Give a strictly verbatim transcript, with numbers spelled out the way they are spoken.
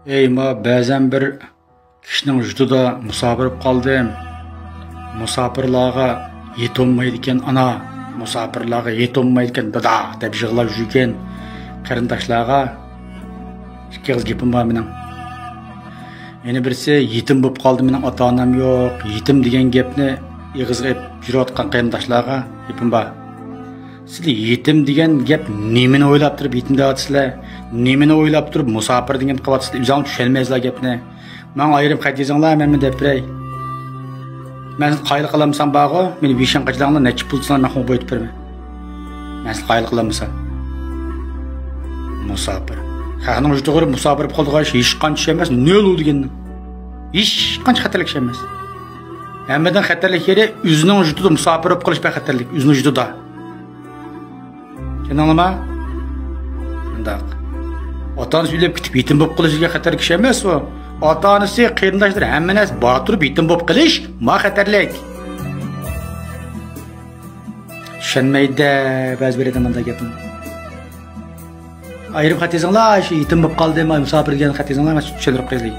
ئەي، ما بەزەن بىر كىشىنىڭ يۇرتىدا مۇساپىر بولۇپ قالدىم. مۇساپىرلارغا يېتەلمەيدىكەن ئانا، مۇساپىرلارغا يېتەلمەيدىكەن دادا دەپ يىغلاپ يۈرگەن قېرىنداشلارغا ئىككى ئېغىز گېپىم بار مېنىڭ. يەنە بىرسى، يېتىم بولۇپ قالدى، مېنىڭ ئاتا-ئانام يوق. يېتىم دېگەن گەپنى ئېغىزغا ئېلىپ يۈرۈۋاتقان قېرىنداشلارغا گېپىم بار. سىلەر يېتىم دېگەن گەپ نېمىنى ئويلاپ تۇرۇپ يېتىم دەۋاتىسىلەر؟ نېمىنى ئويلاپ تۇرۇپ مۇساپىر دېگەن گەپ قىلىۋاتىسىلەر؟ ئۆزۈڭلار چۈشەنمەيسىلەر گەپنى. ماڭا ئايرىم خەت يېزىڭلار، مەن مۇنداق دەپ بېرەي. مەن سىلەرگە قايىل قىلالمىسام بارغۇ، مېنى ۋېيشىنغا قاچىلاڭلار، نەچچە پۇل دېسەڭلار مەن قويۇپ بېرىمەن. مەن سىلەرگە قايىل قىلالمىسام. مۇساپىر. خەقنىڭ يۇرتىغا بېرىپ مۇساپىر بولۇپ قالىدىغان ئىش ھېچقانچە چۈش ئەمەس، نۆل ئۇ دېگەننىڭ. ھېچقانچە خەتەرلىك ئىش ئەمەس. ھەممىدىن خەتەرلىك يېرى ئۆزىنىڭ يۇرتىدا مۇساپىر بولۇپ قېلىش بەك خەتەرلىك، ئۆزىنىڭ يۇرتىدا. چۈشەندىڭلارمۇ؟ شۇنداق. ئاتا-ئانىسى ئۆلۈپ كېتىپ يېتىم بولۇپ قېلىش دېگەن خەتەرلىك ئىش ئەمەس ئۇ. ئاتا-ئانىسى، قېرىنداشلىرى، ھەممە نەرسە بار تۇرۇپ يېتىم بولۇپ قېلىش، ما خەتەرلىك. چۈشەنمەيدۇ بەزى بىر ئادەم مۇنداق گەپنى. ئايرىم خەت يېزىڭلار، شۇ يېتىم بولۇپ قالدى، ما مۇساپىر دېگەن خەت يېزىڭلار، مەن چۈشەندۈرۈپ قوياي.